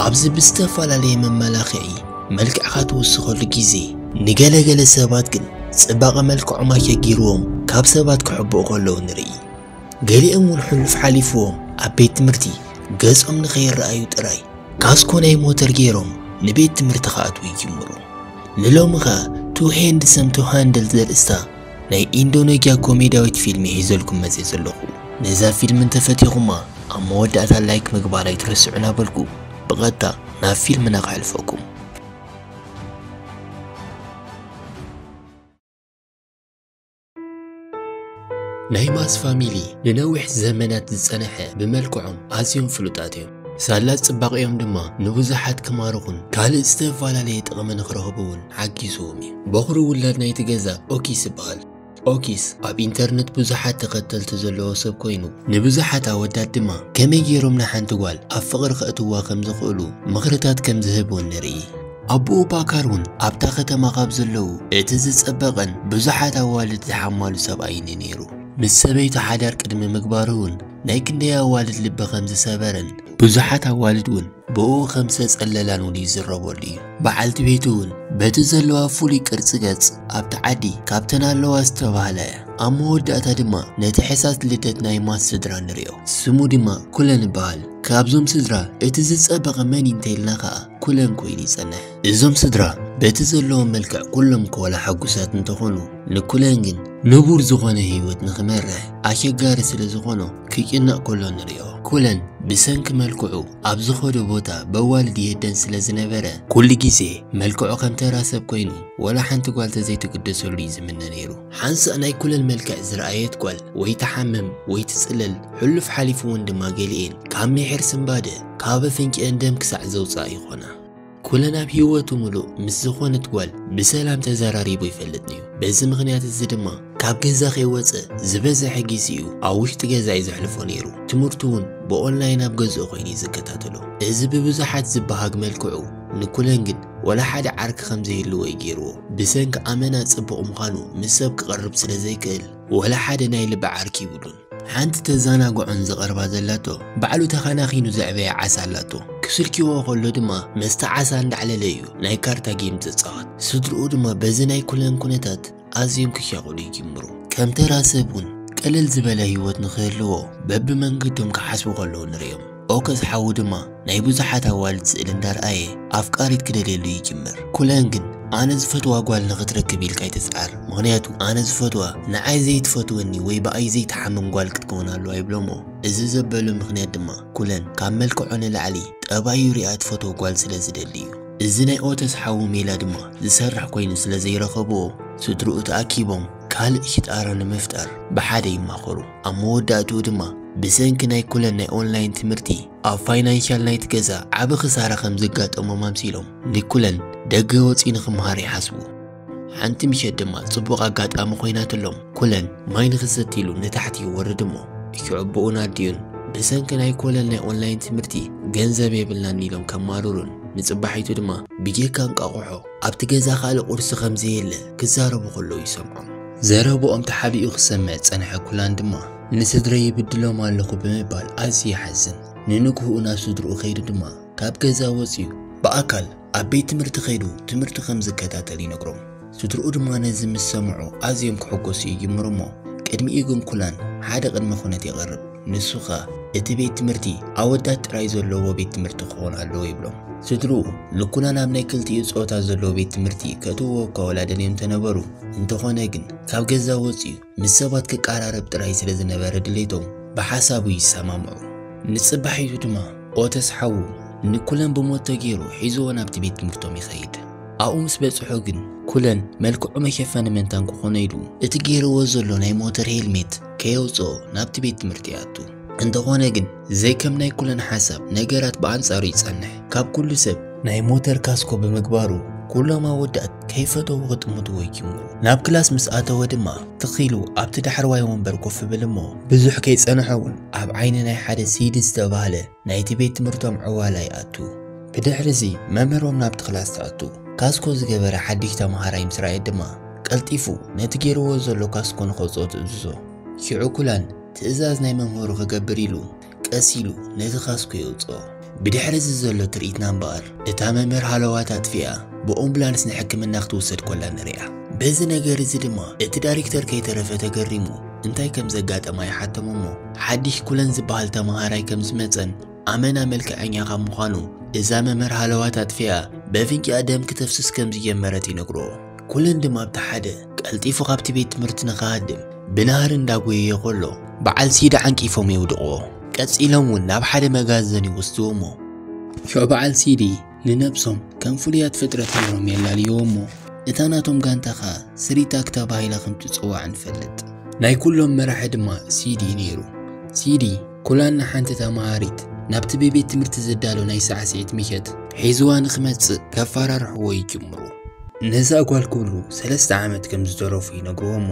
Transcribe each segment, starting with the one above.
ኣብዚ ብዝተፈላለየ መመላኽዒ መልክዕኻ ትውስኸሉ ግዜ፣ ንገለገለ ሰባት ግን ጽባቐ መልክዖም ኣሸጊርዎም ካብ ሰባት ክሕብኡ ከለዉ ንርኢ። ገሊኦም እውን ሕሉፍ ሓሊፍዎም ኣብ ቤት ትምህርቲ ገጾም ንኸይረኣዩ ጥራይ ካስኮ ናይ ሞተር ገይሮም ንቤት ትምህርቲ ክኣትዉ ይጅምሩ። ንሎሚ ኸኣ ቱ ሃንድሰም ቱ ሃንድል ዘርእስታ ናይ ኢንዶኔዥያ ኮሜድያዊት ፊልም ሒዘልኩም መጽየ ዘለኹ። ነዛ ፊልም እንተፈቲኹማ ኣብ መወዳእታ ላይክ ምግባር ኣይትረስዑ እናበልኩ ብቐጥታ ናብ ፊልምና ከሕልፈኩም። ናይ ማስ ፋሚሊ ንነዊሕ ዘመናት ዝጸንሐ ብመልክዖም ኣዝዮም ፍሉጣት እዮም። ሳላ ጽባቐኦም ድማ ንብዙሓት ክማርኹን ካልእ ዝተፈላለየ ጥቕሚ ንኽረኽቡ እውን ሓጊዝዎም እዩ። በኹሪ ውላድ ናይቲ ገዛ ኦኪስ ይበሃል። ኦኪስ ኣብ ኢንተርነት ብዙሓት ተኸተልቲ ዘለዎ ሰብ ኮይኑ፣ ንብዙሓት ኣወዳት ድማ ከመይ ገይሮም ንሓንቲ ጓል ኣብ ፍቕሪ ከእትዋ ከም ዝኽእሉ ምኽርታት ከም ዝህብ እውን ንርኢ። ኣቦኡ ባካር እውን ኣብታ ከተማ ካብ ዘለዉ እቲ ዝጸበቐን ብዙሓት ኣዋልድ ዝሓማሉ ሰብኣይ እዩ ነይሩ። ምስ ሰበይቱ ሓዳር ቅድሚ ምግባሩ እውን ናይ ክንደይ ኣዋልድ ልቢ ከም ዝሰበረን ብዙሓት ኣዋልድ እውን ብኡ ከም ዝተጸለላን እውን ይዝረበሉ እዩ። በዓልቲ ቤቱ እውን በቲ ዘለዋ ፍሉይ ቅርጺ ገጽ ኣብቲ ዓዲ ካብተን ኣለዋ ዝተባህላ እያ። ኣብ መወዳእታ ድማ ነቲ ሕሳስ ልደት ናይ ማስ ስድራ ንርእዮ። ስሙ ድማ ኩለን ይበሃል። ካብዞም ስድራ እቲ ዝጸበቐ መን እዩ እንተኢልና ኸኣ ኩለን ኮይኑ ይጸንሕ። እዞም ስድራ በቲ ዘለዎም መልክዕ ኩሎም ከወላ ሕጉሳት እንተኾኑ፣ ንኩለን ግን ንቡር ዝኾነ ህይወት ንኽመርሕ ኣሸጋሪ ስለ ዝኾኖ ክጭነቕ ከሎ ንርእዮ። ኩለን ብሰንኪ መልክዑ ኣብ ዝኸዶ ቦታ በዋልድ ይህደን ስለ ዝነበረ፣ ኩሉ ግዜ መልክዑ ከም ተራ ሰብ ኮይኑ ወላ ሓንቲ ጓል ተዘይትግደሰሉ እዩ ዝምነ ነይሩ። ሓንሳእ ናይ ኩለን መልክዕ ዝረኣየት ጓል ወይ ትሓምም ወይ ትጽለል፣ ሕሉፍ ሓሊፉ እውን ድማ ገሊኤን ካብ ምሒር ስንባደ፣ ካብ ኣፍንጭአን ደም ክሳዕ ዘውፅኣ ይኾና። ኩለን ኣብ ህይወቱ ምሉእ ምስ ዝኾነት ጓል ብሰላም ተዘራሪቡ ይፈልጥ እዩ። በዚ ምኽንያት እዚ ድማ ካብ ገዛ ከይወፀ ዝበዝሐ ግዜኡ ኣብ ውሽጢ ገዛ እዩ ዘሕልፎ ነይሩ። ትምህርቱ እውን ብኦንላይን ኣብ ገዝኡ ኮይኑ እዩ ዝከታተሎ። እዚ ብብዙሓት ዝበሃግ መልክዑ ንኩለን ግን ወላ ሓደ ዓርኪ ከም ዘይህልዎ እዩ ገይርዎ። ብሰንኪ ኣመና ጽቡቕ ምዃኑ ምስ ሰብ ክቐርብ ስለ ዘይክእል ወላ ሓደ ናይ ልቢ ዓርኪ ይብሉን። ሓንቲ ተዘናግዖን ዝቐርባ ዘላቶ ባዕሉ ተኸናኺኑ ዘዕበየ ዓሳ ኣላቶ። ክስልክዎ ከሎ ድማ መስተ ዓሳ እንዳዕለለ እዩ ናይ ካርታ ጌም ዝጻወት። ስድርኡ ድማ በዚ ናይ ኩለን ኩነታት ኣዝዮም ክሻቕሉ ይጅምሩ። ከም ተራ ሰብ እውን ቀለል ዝበለ ህይወት ንኽህልዎ በብመንገዶም ክሓስቡ ከለዉ ንርእዮም። ኦከስ ሓዉ ድማ ናይ ብዙሓት ኣዋልድ ስእሊ እንዳርኣየ ኣፍቃሪት ክደልየሉ ይጅምር። ኩለን ግን ኣነ ዝፈትዋ ጓል ንኽትረክብ ኢልካ ኣይትጽዓር፣ ምኽንያቱ ኣነ ዝፈትዋ ንዓይ ዘይትፈትወኒ ወይ ብኣይ ዘይትሓምም ጓል ክትከውን ኣለዋ ይብሎሞ። እዚ ዘበሉ ምኽንያት ድማ ኩለን ካብ መልክዖ ንላዕሊ ጠባዩ ሪኣ ትፈትዎ ጓል ስለ ዝደሊ እዩ። እዚ ናይ ኦተስ ሓዉ ሜላ ድማ ዝሰርሕ ኮይኑ ስለ ዘይረኸብዎ፣ ስድርኡ ተኣኪቦም ካልእ ሽጣራ ንምፍጣር ብሓደ ይማኸሩ። ኣብ መወዳእትኡ ድማ ብሰንኪ ናይ ኩለን ናይ ኦንላይን ትምህርቲ ኣብ ፋይናንሻል ናይቲ ገዛ ዓቢ ክሳራ ከም ዘጋጠሞም ኣምሲሎም ንኩለን ደገ ወጺኡ ንኽምሃር ይሓስቡ። ሓንቲ ምሸት ድማ ጽቡቕ ኣጋጣሚ ኮይናትሎም። ኩለን ማይ ንኽሰቲ ኢሉ ንታሕቲ ይወርድ እሞ፣ ሽዑ ብኡን ኣዲኡን ብሰንኪ ናይ ኮለን ናይ ኦንላይን ትምህርቲ ገንዘብ የብልናን ኢሎም ከማርሩን፣ ንጽባሒቱ ድማ ብጀካ እንቃቑሖ ኣብቲ ገዛ ካልእ ቁርሲ ከም ዘየለ ክዛረቡ ከለዉ ይሰምዖም። ዘረብኦም ተሓቢኡ ክሰምዕ ዝጸንሐ ኩላን ድማ፣ "ንስድረይ ይብድሎም ኣለኹ" ብምባል ኣዝዩ ይሓዝን። ንንግህኡ ናብ ስድርኡ ከይዱ ድማ ካብ ገዛ ወጺኡ ብኣካል ኣብ ቤት ትምህርቲ ከይዱ ትምህርቱ ከም ዝከታተል ይነግሮም። ስድርኡ ድማ ነዚ ምስ ሰምዑ ኣዝዮም ክሕጎሱ ይጅምሩ እሞ፣ ቅድሚኡ ግን ኩላን ሓደ ቅድመ ኩነት የቕርብ። ንሱ ኸኣ እቲ ቤት ትምህርቲ ኣወዳት ጥራይ ዘለዎ ቤት ትምህርቲ ክኸውን ኣለዎ ይብሎም። ስድርኡ ንኩላን ኣብ ናይ ክልቲኡ ጾታ ዘለዎ ቤት ትምህርቲ ከእትውዎ እኳ ወላ ደልዮም እንተነበሩ፣ እንተኾነ ግን ካብ ገዛ ወጺኡ ምስ ሰባት ክቀራረብ ጥራይ ስለ ዝነበረ ድሌቶም፣ ብሓሳቡ ይሰማምዑ። ንጽባሒቱ ድማ ኦተስ ሓዉ ንኩለን ብሞት ተገይሩ ሒዝዎ ናብቲ ቤት ትምህርቶም ይኸይድ። ኣብኡ ምስ በጽሑ ግን ኩለን መልክዑ መሸፈኒ መንታን ክኾኖ ኢሉ እቲ ገይርዎ ዘሎ ናይ ሞተር ሄልሜት ከየውጽኦ ናብቲ ቤት ትምህርቲ ይኣቱ። እንተኾነ ግን ዘይከም ናይ ኩለን ሓሳብ ነገራት ብኣንጻሩ ይጸንሕ። ካብ ኩሉ ሰብ ናይ ሞተር ካስኮ ብምግባሩ ኩሎም ኣወዳት ከይፈተዉ ክጥምትዎ ይጅምሩ። ናብ ክላስ ምስ ኣተወ ድማ ትኽ ኢሉ ኣብቲ ዳሕረዋይ ወንበር ኮፍ ይብል እሞ ብዙሕ ከይጸንሐ እውን ኣብ ዓይኒ ናይ ሓደ ሲድ ዝተባህለ ናይቲ ቤት ትምህርቶም ዕዋላ ይኣቱ። ብድሕሪ እዚ መምህሮም ናብቲ ክላስ ትኣቱ። ካስኮ ዝገበረ ሓድሽ ተምሃራይ ምስ ረኣየ ድማ ቀልጢፉ ነቲ ገይርዎ ዘሎ ካስኮ ንኸውጽኦ ትእዝዞ። ሽዑ ኩላን ትእዛዝ ናይ መምህሩ ክገብር ኢሉ ቀስ ኢሉ ነቲ ካስኮ የውጽኦ። ብድሕሪ እዚ ዘሎ ትርኢትና እምበኣር፣ እታ መምህር ሃለዋት ኣጥፊኣ ብኦምቡላንስ ንሕክምና ክትውሰድ ኮላ ንሪኣ። በዚ ነገር እዚ ድማ እቲ ዳይሬክተር ከይተረፈ ተገሪሙ እንታይ ከም ዘጋጠማ ይሓቶም እሞ፣ ሓድሽ ኩለን ዝበሃል ተመሃራይ ከም ዝመጸን ኣመና መልክዐኛ ካብ ምዃኑ፣ እዛ መምህር ሃለዋት ኣጥፊኣ በፍንጫኣ ደም ክተፍስስ ከም ዝጀመረት ይነግሮ። ኩለን ድማ ኣብቲ ሓደ ቀልጢፉ ካብቲ ቤት ትምህርቲ ንኽሃድም ብናህሪ እንዳጎየየ ከሎ፣ በዓል ሲዲ ዓንቂፎም የውድቕዎ። ቀጺሎም እውን ናብ ሓደ መጋዘን ይወስድዎ እሞ፣ ሽዑ በዓል ሲዲ ንነብሶም ከም ፍሉያት ፍጥረት ገይሮም የላልይዎ እሞ፣ እታ ናቶም ጋንታ ኸኣ ስሪታክ ተባሂላ ከም ትጽዋዕ ንፈልጥ። ናይ ኩሎም መራሒ ድማ ሲዲ ነይሩ። ሲዲ ኩላና ሓንቲ ተማሃሪት ናብቲ ብቤት ትምህርቲ ዝዳሎ ናይ ሳዕስዒት ምሸት ሒዝዋ ንኽመጽእ ከፈራርሕዎ ይጅምሩ። ነዛ ጓል ክብሉ ሰለስተ ዓመት ከም ዝተረፉ ይነግርዎ እሞ፣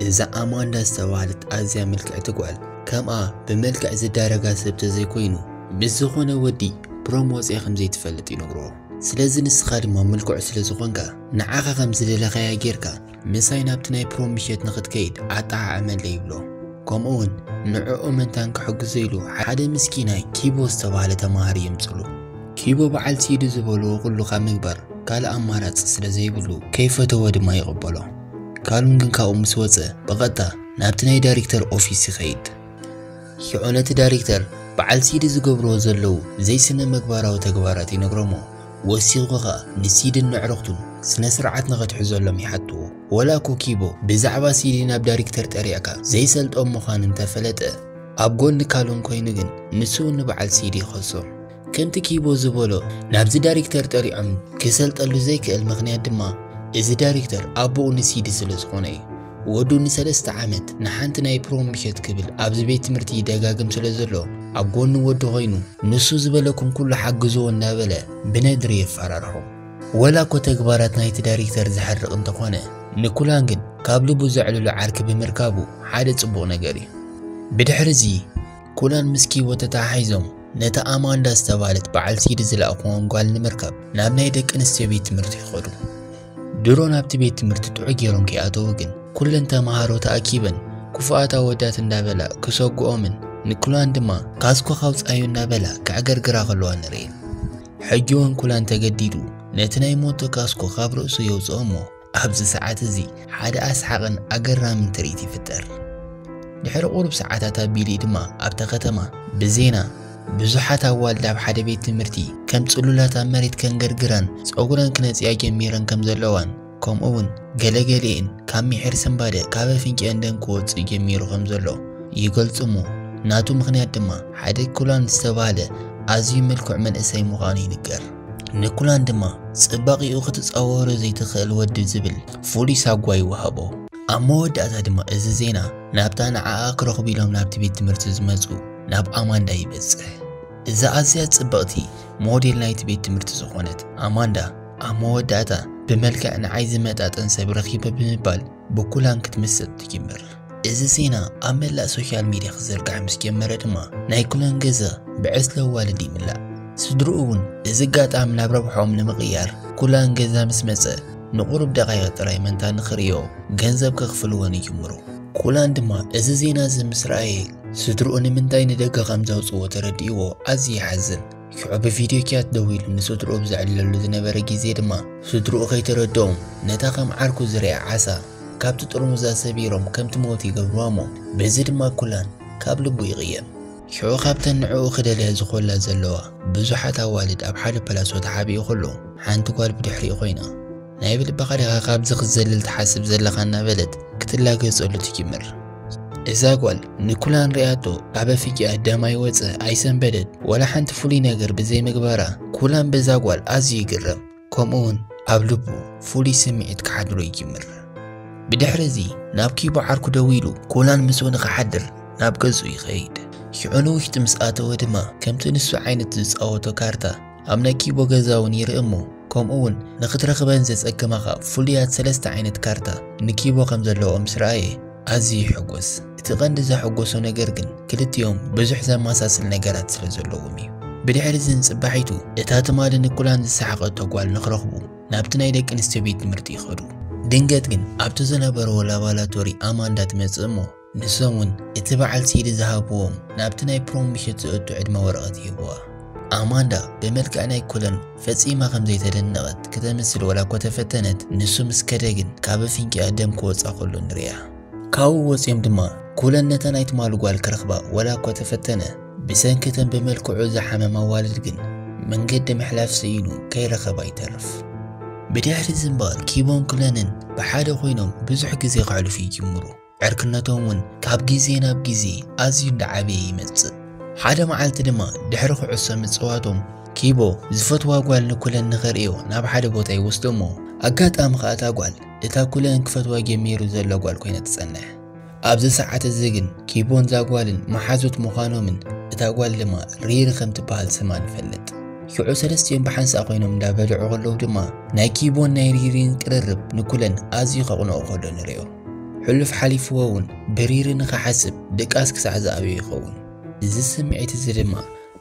እዛ ኣማንዳ ዝተባህለት ኣዝያ ምልክዕቲ ጓል፣ ከምኣ ብመልክዕ ዝዳረጋ ሰብ ተዘይኮይኑ፣ ምስ ዝኾነ ወዲ ፕሮም ወፅያ ከም ዘይትፈልጥ ይነግርዎ። ስለዚ ንስኻ ድማ ምልኩዕ ስለ ዝኾንካ፣ ንዓኻ ከም ዝደለኻያ ጌርካ ምሳይ ናብቲ ናይ ፕሮም ምሸት ንኽትከይድ ኣጠዓዕመለይ ይብሎ። ከምኡ እውን ንዕኡ ምእንታን ክሕግዞ ኢሉ ሓደ ምስኪናይ ኪቦ ዝተባህለ ተማሃሪ የምፅሉ። ኪቦ በዓል ሲዲ ዝበልዎ ኩሉ ካብ ምግባር ካልእ ኣማራፂ ስለ ዘይብሉ ከይፈተወ ድማ ይቕበሎ። ካሉን ግን ካብኡ ምስ ወፀ ብቐጥታ ናብቲ ናይ ዳይሬክተር ኦፊስ ይኸይድ። ሽዑ ነቲ ዳይሬክተር በዓል ሲዲ ዝገብርዎ ዘለዉ ዘይስነ ምግባራዊ ተግባራት ይነግሮሞ። ወሲኹ ኸኣ ንሲድን ንዕርኽቱን ስነ ስርዓት ንኸትሕዘሎም ይሓትዎ። ወላ እኮ ኪቦ ብዛዕባ ሲዲ ናብ ዳይሬክተር ጠሪዕካ ዘይሰልጦም ምዃኑ እንተፈለጠ፣ ኣብ ጎኒ ካሉን ኮይኑ ግን ንሱ ንበዓል ሲዲ ይኸሶም። ከምቲ ኪቦ ዝበሎ ናብዚ ዳይሬክተር ጠሪዖም ክሰልጠሉ ዘይክእል ምኽንያት ድማ እዚ ዳይሬክተር ኣቦኡ ንሲዲ ስለ ዝኾነ እዩ። ወዱ ንሰለስተ ዓመት ንሓንቲ ናይ ፕሮም ምሸት ክብል ኣብዚ ቤት ትምህርቲ ይደጋግም ስለ ዘሎ ኣብ ጎኒ ወዱ ኮይኑ ንሱ ዝበለኩም ኩሉ ሓግዝዎ እናበለ ብነድሪ የፈራርሖም። ወላ እኮ ተግባራት ናይቲ ዳይሬክተር ዘሕርቕ እንተኾነ ንኩላን ግን ካብ ልቡ ዘዕልሎ ዓርኪ ብምርካቡ ሓደ ጽቡቕ ነገር እዩ። ብድሕሪ እዚ ኩላን ምስ ኪቦ ተተሓሒዞም ነታ ኣማንዳ ዝተባህለት በዓል ሲዲ ዝለኣኽዎም ጓል ንምርካብ ናብ ናይ ደቂ ኣንስትዮ ቤት ትምህርቲ ይኸዱ። ድሮ ናብቲ ቤት ትምህርቲ ጥዑይ ገይሮም ከይኣተዉ ግን ኩለን ተምሃሮ ተኣኪበን ክፉኣት ኣወዳት እንዳበላ ክሰግኦምን ንኩላን ድማ ካስኮ ካውፃዩ እናበላ ከዕገርግራ ከለዋ ንርእየን። ሕጂ እውን ኩላን ተገዲዱ ነቲ ናይ ሞቶ ካስኮ ካብ ርእሱ የውፅኦ እሞ ኣብዚ ሰዓት እዚ ሓደ ኣስሓቕን ኣገራምን ትርኢት ይፍጠር። ድሕሪ ቁሩብ ሰዓታት ኣቢሉ ድማ ኣብታ ከተማ ብዜና ብዙሓት ኣዋልድ ኣብ ሓደ ቤት ትምህርቲ ከም ጽሉላት ኣብ መሬት ከንገርግራን ጸጉረን ክነጽያ ጀሚረን ከም ዘለዋን ከምኡ እውን ገለገሊኤን ካብ ሚሒር ስንባደ ካብ ኣፍንጭአን ደም ክወጽእ ጀሚሩ ከም ዘሎ ይገልጹ እሞ ናቱ ምኽንያት ድማ ሓደ ኩላን ዝተባህለ ኣዝዩ ምልኩዕ መንእሰይ ምዃኑ ይንገር። ንኩላን ድማ ጽባቒኡ ክትጻወሮ ዘይትኽእል ወዲ ዝብል ፍሉይ ሳጓ ይወሃቦ። ኣብ መወዳእታ ድማ እዚ ዜና ናብታ ንዓኣ ክረኽቡ ኢሎም ናብቲ ቤት ትምህርቲ ዝመጹ ናብ ኣማንዳ ይበጽሕ። እዛ ኣዝያ ጽብቕቲ ሞዴል ናይቲ ቤት ትምህርቲ ዝኾነት ኣማንዳ ኣብ መወዳእታ ብመልክዕ ንዓይ ዝመጣጠን ሰብ ረኺበ ብምባል ብኩላን ክትምሰጥ ትጅምር። እዚ ዜና ኣብ መላእ ሶሻል ሚድያ ክዝርጋሕ ምስ ጀመረ ድማ ናይ ኩላን ገዛ ብዕስለ ኣዋልድ ይምላእ። ስድርኡ እውን እዚ ኣጋጣሚ ናብ ረብሖም ንምቕያር ኩላን ገዛ ምስ መጸ ንቁሩብ ደቓይቕ ጥራይ ምእንታ ንኽርእዮ ገንዘብ ከኽፍልወን ይጅምሩ። ኩላን ድማ እዚ ዜና እዚ ምስ ረኣየ ስድርኡ ንምንታይ ንደገ ከም ዘውጽዎ ተረዲእዎ ኣዝዩ ይሓዝን። ሽዑ ብቪድዮ ቻት ደዊሉ ንስድርኡ ብዘዕልለሉ ዝነበረ ግዜ ድማ ስድርኡ ከይተረድኦም ነታ ከም ዓርኩ ዝርእያ ዓሳ ካብቲ ጥርሙዛ ሰቢሮም ከም ትመውት ይገብርዋ እሞ በዚ ድማ ኩላን ካብ ልቡ ይቕየም። ሽዑ ካብተን ንዕኡ ክደልያ ዝኾላ ዘለዋ ብዙሓት ኣዋልድ ኣብ ሓደ ፓላሶ ተሓቢኡ ከሎ ሓንቲ ጓል ብድሕሪኡ ኮይና ናይ ብልብኻ ዲኻ ካብዚ ክትዘልል ትሓስብ ዘለኻ እናበለት ክትላገጸሉ ትጅምር። እዛ ጓል ንኩላን ሪኣቶ ኣብ ኣፍንጭኣ ደም ኣይወጸ ኣይሰንበደት ወላ ሓንቲ ፍሉይ ነገር ብዘይምግባራ ኩላን በዛ ጓል ኣዝዩ ይግረም። ከምኡ እውን ኣብ ልቡ ፍሉይ ስምዒት ክሓድሮ ይጅምር። ብድሕሪ እዚ ናብ ኪቦ ዓርኩ ደዊሉ ኩላን ምስኡ ንኽሓድር ናብ ገዝኡ ይኸይድ። ሽዑ ንውሽጢ ምስ ኣተወ ድማ ከምቲ ንሱ ዓይነት ዝጻወቶ ካርታ ኣብ ናይ ኪቦ ገዛ እውን ይርኢ እሞ ከምኡ እውን ንኽትረኽበን ዘጸግማኻ ፍሉያት ሰለስተ ዓይነት ካርታ ንኪቦ ከም ዘለዎ ምስ ረኣየ ኣዝዩ ይሕጎስ። እቲ ቀንዲ ዘሐጎሶ ነገር ግን ክልቲኦም ብዙሕ ዘመሳስል ነገራት ስለ ዘለዎም እዩ። ብድሕሪ እዚ ንጽባሒቱ እታ ትማሊ ንኩላን ዝሰሓቐቶ ጓል ንኽረኽቡ ናብቲ ናይ ደቂ ኣንስትዮ ቤት ትምህርቲ ይኸዱ። ድንገት ግን ኣብቲ ዝነበርዎ ላባላቶሪ ኣማንዳ ትመጽእ እሞ ንሶም እውን እቲ በዓል ሲዲ ዝሃብዎም ናብቲ ናይ ፕሮም ምሸት ዘእቱ ዕድመ ወረቐት ይህብዋ። ኣማንዳ ብመልክዕ ናይ ኩለን ፈጺማ ከም ዘይተደነቐት ክተምስል ወላ እኮ ተፈተነት፣ ንሱ ምስ ከደ ግን ካብ ኣፍንጭኣ ደም ክወጻ ከሎ ንርእያ። ካብኡ ወጺኦም ድማ ኩለን ነታ ናይ ትማሊ ጓል ክረኽባ ወላ እኮ ተፈተነ፣ ብሰንክተን ብመልክዑ ዝሓመም ኣዋልድ ግን መንገዲ ምሕላፍ ስኢኑ ከይረኸባ ይተርፍ። ብድሕሪ እዚ እምበኣር ኪቦን ኩለንን ብሓደ ኮይኖም ብዙሕ ግዜ ከሕልፉ ይጅምሩ። ዕርክነቶም እውን ካብ ግዜ ናብ ግዜ ኣዝዩ እንዳዓበየ ይመጽእ። ሓደ መዓልቲ ድማ ድሕሪ ኩዕሶ ምጽዋቶም ኪቦ ዝፈትዋ ጓል ንኩለን ንኸርእዮ ናብ ሓደ ቦታ ይወስዶ እሞ ኣጋጣሚ ከኣ እታ ጓል እታ ኩለን ክፈትዋ ጀሚሩ ዘሎ ጓል ኮይና ትጸንሕ። ኣብዚ ሰዓት እዚ ግን ኪቦን እዛ ጓልን መሓዙት ምዃኖምን እታ ጓል ድማ ሪሪ ከም ትበሃል ስማ ንፈልጥ። ሽዑ ሰለስቲኦም ብሓንሳእ ኮይኖም እንዳበልዑ ከለዉ ድማ ናይ ኪቦን ናይ ሪሪን ቅርርብ ንኩለን ኣዝዩ ከቕንኦ ከሎ ንሪኦ። ሕሉፍ ሓሊፍዎ እውን ብሪሪ ንኽሓስብ ድቃስ ክሳዕ ዝኣብዮ ይኸውን። እዚ ስምዒት እዚ ድማ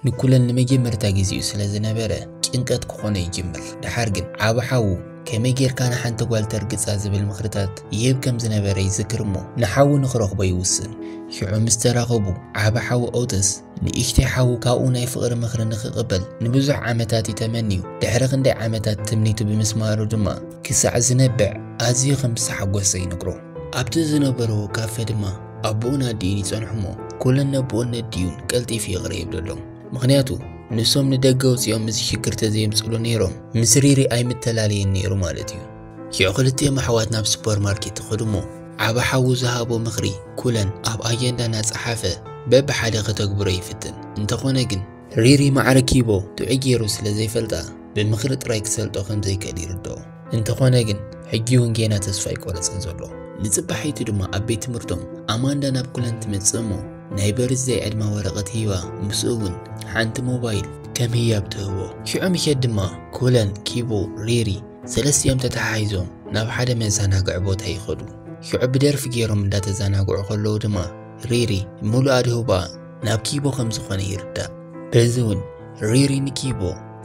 ንኩለን ንመጀመርታ ግዜኡ ስለ ዝነበረ ጭንቀት ክኾኖ ይጅምር። ደሓር ግን ዓቢ ሓዉ ከመይ ጌርካ ንሓንቲ ጓል ተርግጻ ዝብል ምኽርታት ይህብ ከም ዝነበረ ይዝክር እሞ ንሓዉ ንኽረኽቦ ይውስን። ሽዑ ምስ ተራኸቡ ዓቢ ሓዉ ኦተስ ንእሽተይ ሓዉ ካብኡ ናይ ፍቕሪ ምኽሪ ንኽቕበል ንብዙሕ ዓመታት እዩ ተመንዩ። ድሕሪ ክንደይ ዓመታት ትምኒቱ ብምስማሩ ድማ ክሳዕ ዝነብዕ ኣዝዩ ከም ዝተሓጎሰ ይነግሮ። ኣብቲ ዝነበርዎ ካፈ ድማ ኣቦኡን ኣዲኡን ይጸንሑ እሞ ኩለን ነቦኡን ነዲኡን ቀልጢፉ ይቕረ ይብለሎም። ምኽንያቱ ንሶም ንደገ ወጺኦም እዚ ሽግር ተዘየምጽሉ ነይሮም ምስ ሪሪ ኣይምተላለየን ነይሩ ማለት እዩ። ሽዑ ክልቲኦም ኣሕዋት ናብ ሱፐርማርኬት ይኸዱ እሞ ዓቢ ሓዉ ዝሃቦ ምኽሪ ኩለን ኣብ ኣጀንዳ እናጸሓፈ በብሓደ ከተግብሮ ይፍትን። እንተኾነ ግን ሪሪ ማዕረ ኪቦ ጥዑይ ገይሩ ስለ ዘይፈልጣ ብምኽሪ ጥራይ ክሰልጦ ከም ዘይክእል ይርድኦ። እንተኾነ ግን ሕጂ እውን ጌና ተስፋ ኣይቆረጸን ዘሎ። ንጽባሒቱ ድማ ኣብ ቤት ትምህርቶም ኣማንዳ ናብ ኩለን ትመጽእ እሞ ናይ በርዝደይ ዕድማ ወረቐት ሂባ ምስኡ እውን ሓንቲ ሞባይል ከም ህያብ ትህቦ። ሽዑ ምሸት ድማ ኩለን፣ ኪቦ፣ ሪሪ ሰለስቲኦም ተተሓሒዞም ናብ ሓደ መዘናግዒ ቦታ ይኸዱ። ሽዑ ብደርፊ ገይሮም እንዳተዘናግዑ ከለዉ ድማ ሪሪ ምሉእ ኣድህቦኣ ናብ ኪቦ ከም ዝኾነ ይርዳእ። በዚ እውን ሪሪ ንኪቦ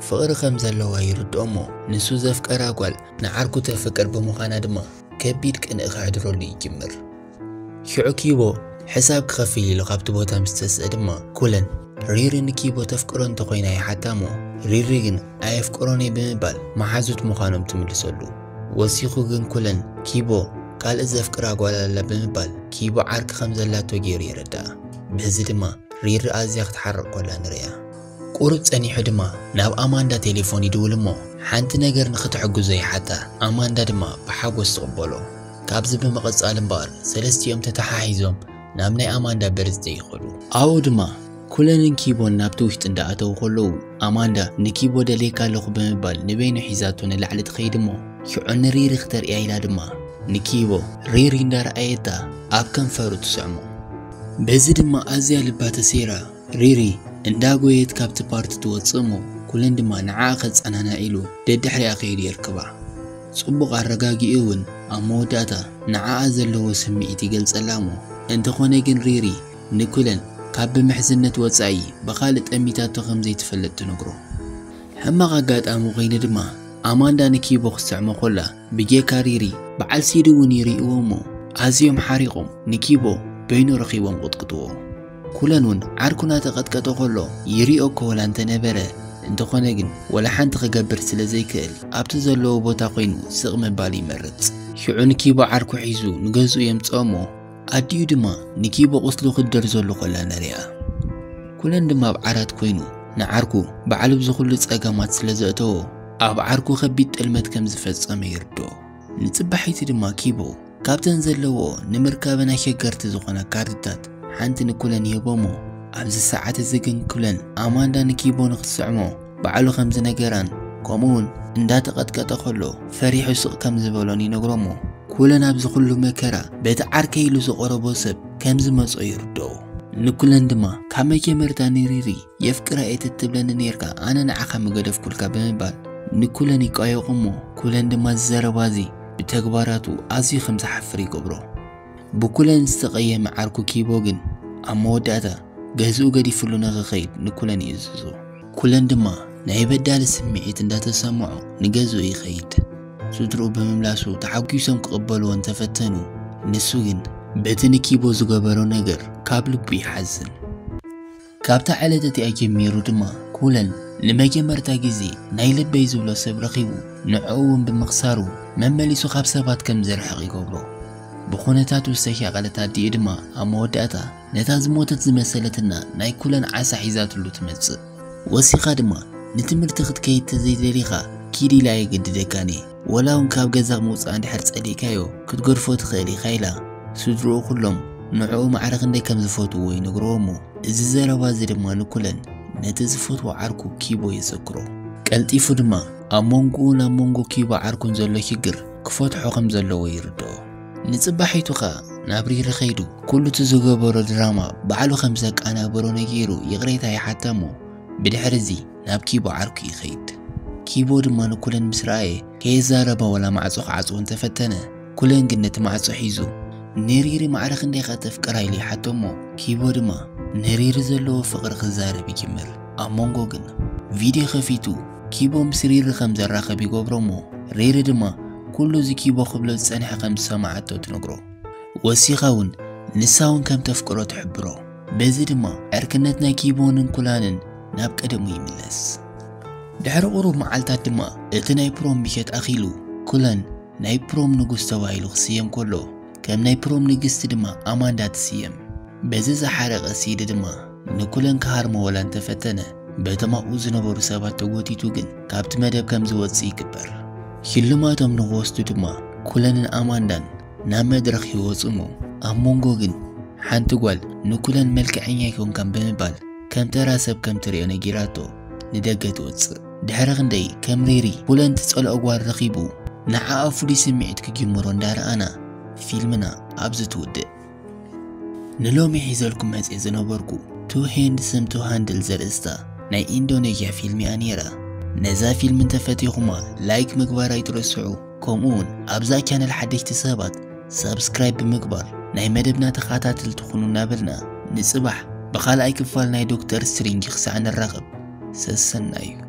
ፍቕሪ ከም ዘለዋ ይርድኦ እሞ ንሱ ዘፍቀራ ጓል ንዓርኩ ተፍቅር ብምዃና ድማ ከቢድ ቅንኢ ከሕድረሉ ይጅምር። ሽዑ ኪቦ ሕሳብ ክኸፍል ኢሉ ካብቲ ቦታ ምስ ተስአ ድማ ኩለን ሪሪ ንኪቦ ተፍቅሮ እንተኾይና ይሓታ እሞ ሪሪ ግን ኣየፍቅሮን እየ ብምባል መሓዙት ምዃኖም ትምልሰሉ። ወሲኹ ግን ኩለን ኪቦ ካልእ ዘፍቅራ ጓል ኣላ ብምባል ኪቦ ዓርኪ ከም ዘላቶ ገይሩ የረድኣ። በዚ ድማ ሪሪ ኣዝያ ክትሓርቕ ኮላ ንርእያ። ቁሩብ ጸኒሑ ድማ ናብ ኣማንዳ ቴሌፎን ይድውል እሞ ሓንቲ ነገር ንኽትሕግዞ ይሓታ። ኣማንዳ ድማ ብሓጎስ ትቕበሎ። ካብዚ ብምቕጻል እምበኣር ሰለስቲኦም ተተሓሒዞም ናብ ናይ ኣማንዳ በርዝደይ ይኸዱ። ኣብኡ ድማ ኩለንን ኪቦን ናብቲ ውሽጢ እንዳኣተዉ ከለዉ ኣማንዳ ንኪቦ ደልየካ ኣለኹ ብምባል ንበይኑ ሒዛቶ ንላዕሊ ትኸይድ እሞ ሽዑ ንሪሪ ክተርእያ ኢላ ድማ ንኪቦ ሪሪ እንዳረኣየታ ኣብ ከንፈሩ ትስዕሞ። በዚ ድማ ኣዝያ ልባ ተሰይራ ሪሪ እንዳጎየት ካብቲ ፓርቲ ትወጽእ እሞ ኩለን ድማ ንዓኣ ከጸናንዓ ኢሉ ደድሕሪኣ ከይዱ የርክባ። ጽቡቕ ኣረጋጊኡ እውን ኣብ መወዳእታ ንዓኣ ዘለዎ ስምዒት ይገልጸላ እሞ እንተኾነ ግን ሪሪ ንኩለን ካብ ብምሕዝነት ወጻኢ ብኻልእ ጠሚታቶ ከም ዘይትፈልጥ ትነግሮ። ሕማቕ ኣጋጣሚ ኮይኑ ድማ ኣማንዳ ንኪቦ ክትስዕሞ ኮላ ብጀካ ሪሪ በዓል ሲዲ እውን ይርእይዎ እሞ ኣዝዮም ሓሪቖም ንኪቦ በይኑ ረኺቦም ቅጥቅጥዎ። ኩለን እውን ዓርኩ እናተቐጥቀጠ ከሎ ይሪኦ እኮ ወላ እንተነበረ እንተኾነ ግን ወላ ሓንቲ ክገብር ስለ ዘይክእል ኣብቲ ዘለዎ ቦታ ኮይኑ ስቕ ምባል ይመርጽ። ሽዑ ንኪቦ ዓርኩ ሒዙ ንገዝኡ የምጽኦ እሞ ኣዲኡ ድማ ንኪቦ ቁስሉ ክደርዘሉ ከላ ነሪኣ። ኩለን ድማ ኣብ ዓራት ኮይኑ ንዓርኩ ባዕሉ ብዝኹሉ ጸገማት ስለ ዘእተዎ ኣብ ዓርኩ ከቢድ ጥልመት ከም ዝፈጸመ ይርድኦ። ንጽባሒቲ ድማ ኪቦ ካብተን ዘለዎ ንምርካበን ኣሸገርቲ ዝኾና ካርድታት ሓንቲ ንኩለን ይህቦ እሞ ኣብዚ ሰዓት እዚ ግን ኩለን ኣማንዳ ንኪቦ ንክትስዕሞ ባዕሉ ከም ዝነገራን ከምኡውን እንዳተቐጥቀጠ ከሎ ፈሪሑ ስቕ ከም ዝበሎን ይነግሮ እሞ ኩለን ኣብዚ ኩሉ መከራ በቲ ዓርከይ ኢሉ ዝቐረቦ ሰብ ከም ዝመጾ ይርድኦ። ንኩለን ድማ ካብ መጀመርታ ንሪሪ የፍቅራ እየ ተትብለኒ ነርካ ኣነ ንዓኻ ምገደፍኩልካ ብምባል ንኩለን ይቃየቑ እሞ ኩለን ድማ ዝዘረባ እዚ ብተግባራቱ ኣዝዩ ከም ዝሓፍር ይገብሮ። ብኩለን ዝተቐየመ ዓርኩ ኪቦ ግን ኣብ መወዳእታ ገዝኡ ገዲፍሉ ንኽኸይድ ንኩለን ይእዝዞ። ኩለን ድማ ናይ በዳሊ ስምዒት እንዳተሰምዖ ንገዝኡ ይኸይድ። ስድርኡ ብምምላሱ ተሓጒሶም ክቕበልዎ እንተፈተኑ ንሱ ግን በቲ ንኪቦ ዝገበሮ ነገር ካብ ልቡ ይሓዝን። ካብታ ዕለት እቲኣ ጀሚሩ ድማ ኩለን ንመጀመርታ ግዜ ናይ ልበይ ዝብሎ ሰብ ረኺቡ፣ ንዕኡ እውን ብምኽሳሩ መመሊሱ ካብ ሰባት ከም ዝርሕቕ ይገብሮ። ብኹነታቱ ዝተሻቐለት ኣዲኡ ድማ ኣብ መወዳእታ ነታ ዝሞተት ዝመሰለትና ናይ ኩለን ዓሳ ሒዛትሉ ትመጽእ። ወሲኻ ድማ ንትምህርቲ ክትከይድ ተዘይደሊኻ ኪድ ኢላ የገድደካን እየ። ወላ እውን ካብ ገዛ ምውፃእ እንድሕር ጸሊእካዮ ክትገድፎ ትኽእል ኢኻ ኢላ ስድርኡ ኩሎም ንዕኡ ማዕረ ክንደይ ከም ዝፈትውዎ ይነግርዎ እሞ እዚ ዘረባ እዚ ድማ ንኩለን ነቲ ዝፈትዎ ዓርኩ ኪቦ የዘክሮ። ቀልጢፉ ድማ ኣብ መንጎኡን ኣብ መንጎ ኪቦ ዓርኩን ዘሎ ሽግር ክፈትሖ ከም ዘለዎ ይርድኦ። ንጽባሒቱ ኸኣ ናብ ሪሪ ኸይዱ ኩሉ እቲ ዝገበሮ ድራማ ባዕሉ ከም ዘቃናበሮ ነጊሩ ይቕሬታ ይሓታ እሞ ብድሕሪ እዚ ናብ ኪቦ ዓርኩ ይኸይድ። ኪቦ ድማ ንኩለን ምስ ረኣየ ከየዛረባ ወላ ማዕጾ ክዓጽዎ እንተፈተነ ኩለን ግን ነቲ ማዕጾ ሒዙ ንሪሪ ማዕረ ክንደይ ኸ ተፍቅራ ኢሉ ይሓቶ እሞ ኪቦ ድማ ንሪሪ ዘለዎ ፍቕሪ ክዛረብ ይጅምር። ኣብ መንጎ ግን ቪድዮ ከፊቱ ኪቦ ምስ ሪሪ ከም ዘራኸብ ይገብሮ እሞ ሪሪ ድማ ኩሉ እዚ ኪቦ ክብሎ ዝጸንሐ ከም ዝሰማዓቶ ትነግሮ። ወሲኻ እውን ንሳ እውን ከም ተፍቅሮ ትሕብሮ። በዚ ድማ ዕርክነት ናይ ኪቦንን ኩለንን ናብ ቀደሙ ይምለስ። ድሕሪ ቁሩብ መዓልታት ድማ እቲ ናይ ፕሮም ምሸት ኣኺሉ ኩለን ናይ ፕሮም ንጉስ ተባሂሉ ክስየም ከሎ ከም ናይ ፕሮም ንግስቲ ድማ ኣማንዳ ትስየም። በዚ ዝሓረቐ ሲዲ ድማ ንኩለን ክሃርሞ ወላ እንተፈተነ በቶም ኣብኡ ዝነበሩ ሰባት ተጎቲቱ ግን ካብቲ መደብ ከም ዝወጽእ ይግበር። ሽልማቶም ንክወስዱ ድማ ኩለንን ኣማንዳን ናብ መድረኽ ይወጹ እሞ ኣብ መንጎ ግን ሓንቲ ጓል ንኩለን መልክዐኛ ኣይኮንካን ብምባል ከም ተራ ሰብ ከም ትሪኦ ነጊራቶ ንደገ ትወጽእ። ድሕሪ ክንደይ ከም ሪሪ ኩለን ትጸልኦ ጓል ረኺቡ ንዓኣ ፍሉይ ስምዒት ክጅምሮ እንዳረኣና ፊልምና ኣብዚ ትውድእ። ንሎሚ ሒዘልኩም መጽየ ዝነበርኩ Too Handsome to Handle ዘርእስታ ናይ ኢንዶኔዥያ ፊልም እያ ነይራ። ነዛ ፊልም እንተፈቲኹማ ላይክ ምግባር ኣይትረስዑ። ከምኡ እውን ኣብዛ ቻነል ሓደሽቲ ሰባት ሳብስክራይብ ብምግባር ናይ መደብና ተኸታተልቲ ኩኑ እናበልና ንጽባሕ ብኻልኣይ ክፋል ናይ ዶክተር ስትሪንጅ ክሳዕ ንራኸብ ሰሰናዩ።